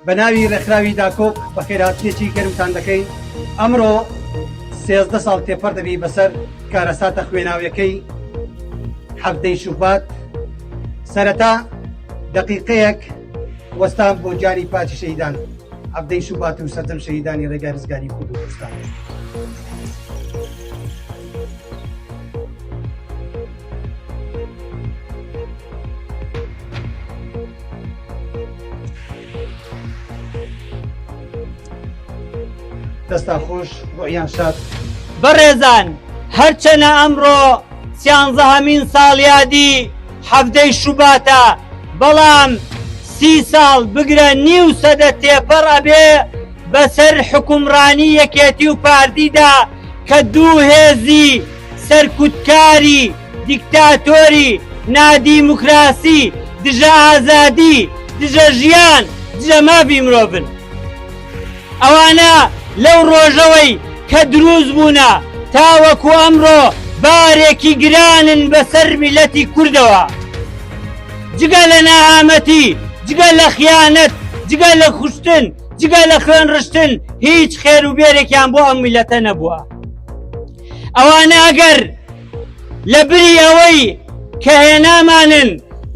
بە ناوی ڕێکخراوی داکۆک بەخێرهاتنێکی گەرمتان دەکەین. ئەمڕۆ 13 ساڵ تێپەڕ دەبی بەسەر کارەساتە خوێناویەکەی حەڤدەی شوبات. سەرەتا دەقیقەیەک وەستان بۆ گیانی پاکی شەهیدان حەڤدەی شوبات و سەرجەم شەهیدانی ڕێگای ڕزگاری کورد و کوردستان. دەستان خۆش ڕۆیان شاد. بەڕێزان هەرچەنە ئەمڕۆ سیانزەهەمین ساڵیادی حەڤدەی شوباتە بەڵام سی ساڵ بگرە نیو سەدە تێپەڕ ئەبێ بەسەر حوکمڕانی یەکێتی و پارتیدا کە دوو هێزی سەرکوتکاری دیکتاتۆری نادیموکراسی دژە ئازادی دژە ژیان دژە مافی مرۆڤن. ئەوانە لەو ڕۆژەوەی کە دروست بوونە تاوەکو ئەمڕۆ بارێکی گرانن بەسەر میلەتی کوردەوە. جگە لە نەهامەتی، جگە لە خیانەت، جگە لە کوشتن، جگە لە خوێن ڕشتن هیچ خێر و بێرێکیان بۆ ئەم میلەتە نەبووە. ئەوانە ئەگەر لە بری ئەوەی کە هێنامانن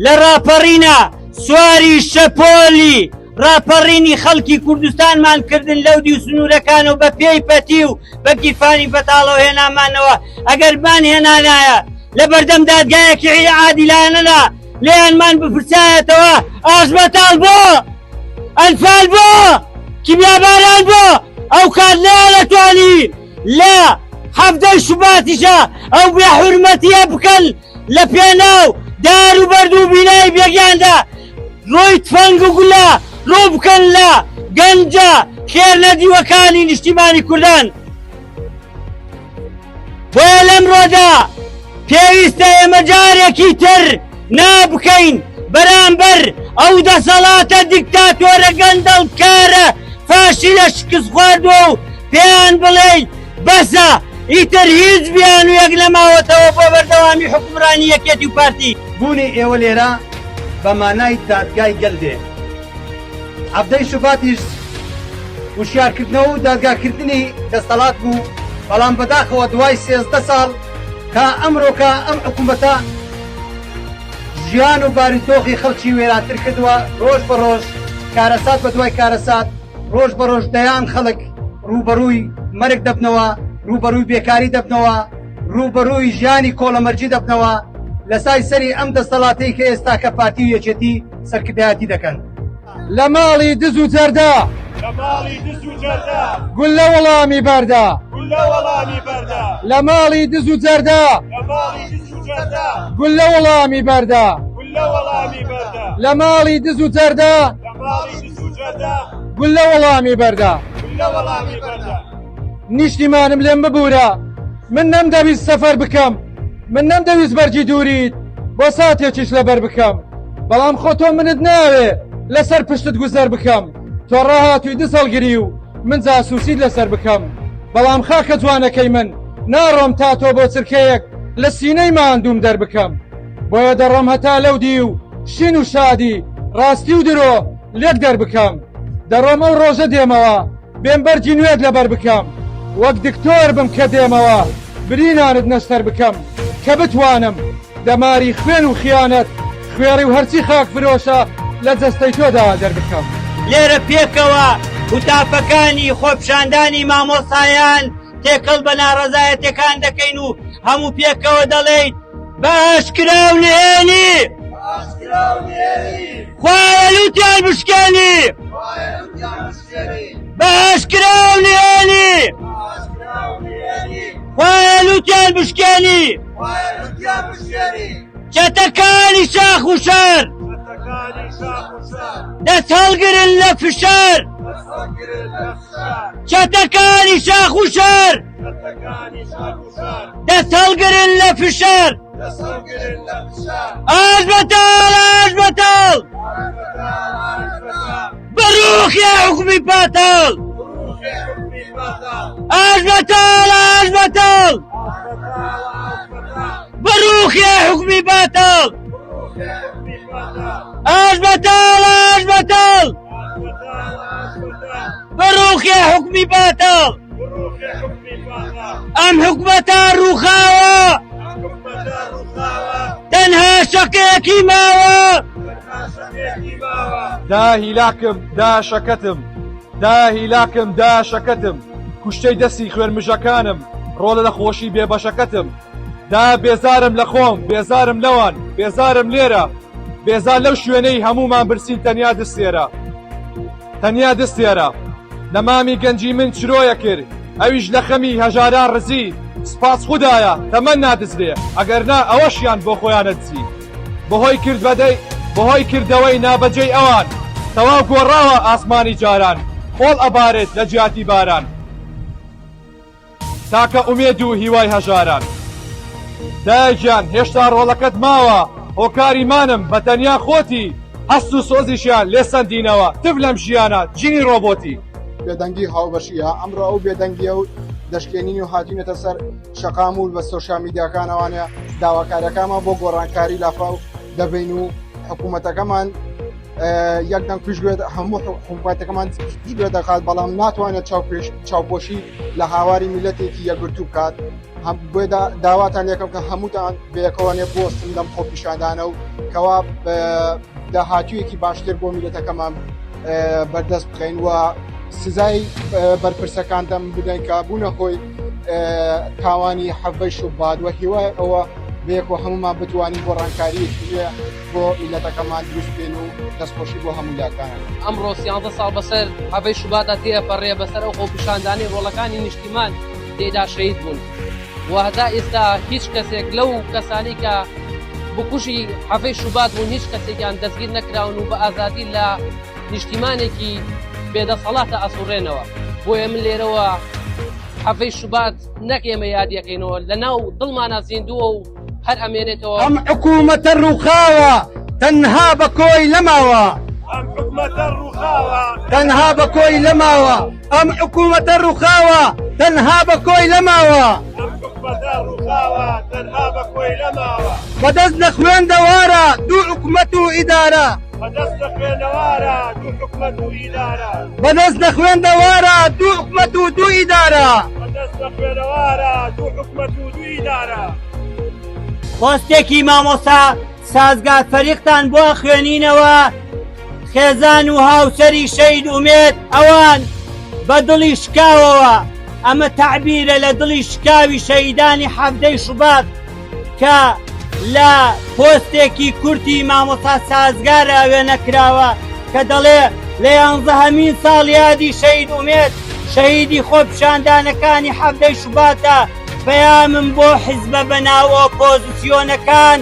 لە ڕاپەڕینە سواری شەپۆلی ڕاپەڕینی خەڵکی کوردستانمان کردن لەو دیو سنوورەکان و بە پێی پەتی و بە گیرفانی بەتاڵەوە هێنامانەوە ئەگەر مان هێنانایە لە بەردەم دادگایەکی عادیلانەدا لێیانمان بپرسایەتەوە ئاش بەتاڵ بۆ ئەنفال بۆ کیمیاباران بۆ ئەو کات نەیانەتوانی لە حەڤدەی شوباتیشە ئەو بێ حورمەتیە بکەن لە پێناو دار و بەرد و بینای بێگیاندا ڕووی تفەنگ و گولە ڕوو بکەن لە گەنجە خێر نەدیوەکانی نیشتیمانی کوردان. بۆیە لەمڕۆدا پێویستە ئێمە جارێکی تر نابکەین بەرامبەر ئەو دەسەڵاتە دیکتاتۆرە گەندەڵکارە فاشیلە شکست خواردووە و پێیان بڵێین بەسە ئیتر هیچ بیانوویەک نەماوەتەوە بۆ بەردەوامی حوکمڕانی یەکێتی و پارتی. بوونی ئێوە لێرە بە مانای دادگای گەل دێ. حەڤدەی شوباتیش وشیارکردنەوە و دادگاکردنی دەستەڵات بوو، بەڵام بەداخەوە دوای 13 ساڵ تا ئەمرۆکە ئەم حکوومەتە ژیان و بارودۆخی خەڵکی وێرانتر کردووە، ڕۆژ بە ڕۆژ کارەسات بە دوای کارەسات، ڕۆژ بە ڕۆژ دەیان خەڵک ڕووبەڕووی مەرگ دەبنەوە، ڕووبەڕووی بێکاری دەبنەوە، ڕووبەڕووی ژیانی کۆڵەمەرگی دەبنەوە، لەسای سەری ئەم دەستەڵاتەی کە ئێستاکە پارتی و یەکێتی سەرکردایەتی دەکەن. لە ماڵی دز و جەردە. لە ماڵی دز و جەردە. گوللە وەڵامی بەردە. گوللە وەڵامی بەردە. لە ماڵی دز و جەردە. لە ماڵی دز و جەردە. گوللە وەڵامی بەردە. گوللە وەڵامی بەردە. لە ماڵی دز و جەردە. لە ماڵی دز و جەردە. گوللە وەڵامی بەردە. گوللە وەڵامی بەردە. نیشتیمانم لێم ببورە من نەمدەویست سەفەر بکەم من نەمدەویست بەرگی دووریت بۆ ساتێکیش لەبەر بکەم بەڵام خۆ تۆ منت ناوێ لەسەر پشتت گوزەر بکەم تۆ ڕاهاتووی دز هەڵگری و من جاسوسیت لەسەر بکەم بەڵام خاکە جوانەکەی من ناڕۆم تا تۆ بۆ چرکەیەک لە سینەی ماندووم دەربکەم بۆیە دەڕۆم هەتا لەو دی و شین و شادی ڕاستی و درۆ لێک دەربکەم دەڕۆم ئەو ڕۆژە دێمەوە بێم بەرگی نوێت لەبەر بکەم وەک دکتۆر بم کە دێمەوە برینانت نەشتەر بکەم کە بتوانم دەماری خوێن و خیانەت خوێڕی و هەرچی خاک فرۆشە لە جەستەی تۆدا دەربکەم. لێرە پێکەوە هوتافەکانی خۆپیشاندانی مامۆستایان تێکەڵ بە ناڕەزایەتیەکان دەکەین و هەموو پێکەوە دەڵێین بە ئاشکرا و نهێنی خوایە لوتیان بشکێنی بە ئاشکرا و نهێنی خوایە لوتیان بشکێنی چەتەکانی شاخ و شار دەست هەڵگرن لە فشار چەتەکانی شاخ و شار دەست هەڵگرن لە فشار ئاش بەتاڵ ئاش بەتاڵ بڕوخێ حکومی پاتاڵ ئاش بەتاڵ ئاش بەتاڵ بڕوخێ حکومی باتاڵ ئاش بەتاڵ ئاش بەتاڵ. بڕوخێ حوکمی باتاڵ. ئەم حکومەتە ڕووخاوە تەنها شەقێکی ماوە. دا هیلاکم دا شەکەتم دا هیلاکم دا شەکەتم کوشتەی دەستی خوێنمژەکانم ڕۆڵە لە خۆشی بێبەشەکەتم دا بێزارم لە خۆم بێزارم لەوان بێزارم لێرە بێزار لەو شوێنەی هەموومان برسین تەنیا دستێرە تەنیا دستێرە نەمامی گەنجی من چرۆیە کرد ئەویش لە خەمی هەژاران ڕزی سپاس خودایە تەمەن نادزرێ ئەگەر نا ئەوەشیان بۆ خۆیانە دزی بەهۆی کردبەدەی بەهۆی کردەوەی نابەجێی ئەوان تەواو گۆڕاوە ئاسمانی جاران خۆڵ ئەبارێت لە جیاتی باران. تاکە ئومێد و هیوای هەژاران. دایە گیان هێشتا ڕۆڵەکەت ماوە هۆکاری مانم بە تەنیا خۆتی هەست و سۆزیشیان لێ سەندینەوە تف لەم ژیانە جینی ڕۆبۆتی. بێدەنگی هاوبەشییە، ئەمڕۆ ئەو بێدەنگییە و دەشکێنین و هاتوینەتە سەر شەقام و بە سۆشیال میدیاکانەوانە داواکاریەکانمان بۆ گۆڕانکاری لافاو دەبین و حکوومەتەکەمان یەک دەنگ پشتگوێ هەموو حکوومەتەکەمان پشتگوێ دەخات بەڵام ناتوانێت چاوپێش چاوپۆشی لە هاواری میلەتێکی یەکگرتوو بکات هەم بۆیە داواتان یەکەم کە هەمووتان بەیەکەوەێ بۆستن لەم خۆپیشاندانە و کەوا داهاتوویەکی باشتر بۆ میلەتەکەمان بەردەست بخەین و سزای بەرپرسەکان دەم بدەین کە بوونە هۆی تاوانی حەڤەی شوبات و هیوای ئەوە بەیەکەوە هەمومان بتوانین گۆڕانکاریەکی نوێ بۆ میلەتەکەمان دروست بکەین و دەستخۆشی بۆ هەموو لاکان. ئەمڕۆ سیانزە ساڵ بەسەر حەڤەی شوباتا تێئەپەڕێ بەسەر ئەو خۆپیشاندانەی ڕۆڵەکانی نیشتیمان تێیدا شەهید بوون و هەتا ئێستا هیچ کەسێک لەو کەسانەی کە بکوژی حەڤەی شوبات بوون هیچ کەسێکیان دەستگیر نەکراون و بە ئازادی لە نیشتیمانێکی بێدەسەڵاتە ئەسوڕێنەوە بۆیە من لێرەوە حەڤەی شوبات نەک ئێمە یادیەکەینەوە لەناو دڵمانە زیندووە و هەر ئەمێنێتەوە. ئەم حکوومەتە ڕووخاوە تەنها بە کۆی لەماوە. ئەم حکومەتە ڕووخاوە تەنها بە کۆی لەماوە. ئەم حکوومەتە ڕووخاوە تەنها بە کۆی لەماوە. ئەم حکومەتە ڕووخاوە تەنها بە کۆی لەماوە. بەدەست لە خوێندەوارە دوو حکومەت و ئیدارە. بەدەست لە خوێنەوارە دوو حکومەت و ئیدارە. بەدەست لە خوێندەوارە دوو حکومەت و دوو ئیدارە. بەدەست لە خوێنەوارە دوو حکومەت و دوو ئیدارە. پۆستێکی مامۆستا سازگار فەریقتان بۆ ئەخوێنینەوە، خێزان و هاوسەری شەهید ئومێد ئەوان بە دڵی شکاوەوە، ئەمە تەعبیرە لە دڵی شکاوی شەهیدانی حەڤدەی شوبات کە لە پۆستێکی کورتی مامۆستا سازگارە وێنە کراوە کە دەڵێ لە یانزەهەمین ساڵیادی شەهید ئومێد شەهیدی خۆپیشاندانەکانی حەڤدەی شوباتدا پەیامم بۆ حیزبە بەناو ئۆپۆزسیۆنەکان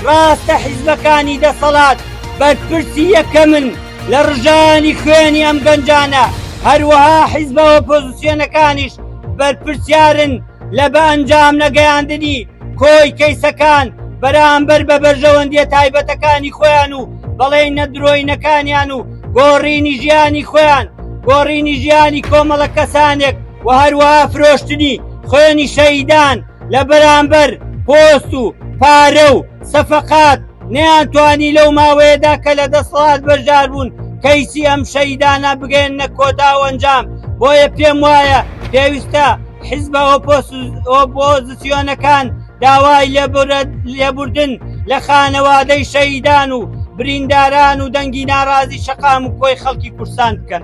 ڕاستە حیزبەکانی دەسەڵات بەرپرسی یەکەمن لە ڕژانی خوێنی ئەم گەنجانە هەروەها حیزبە ئۆپۆزسیۆنەکانیش بەرپرسیارن لە بە ئەنجام نەگەیاندنی کۆی کەیسەکان بەرامبەر بە بەرژەوەندیە تایبەتەکانی خۆیان و بەڵێنە درۆینەکانیان و گۆڕینی ژیانی خۆیان گۆڕینی ژیانی کۆمەڵە کەسانێک و هەروەها فرۆشتنی خوێنی شەهیدان لە بەرامبەر پۆست و پارە و سەفەقات نەیانتوانی لەو ماوەیەدا کە لە دەسەڵات بەشدار بوون کەیسی ئەم شەهیدانە بگەیەننە کۆتا و ئەنجام بۆیە پێم وایە پێویستە حیزبە ئۆپۆزسیۆنەکان داوای لێبوردن لە خانەوادەی شەهیدان و برینداران و دەنگی ناڕازی شەقام و کۆی خەڵکی کوردستان بکەن.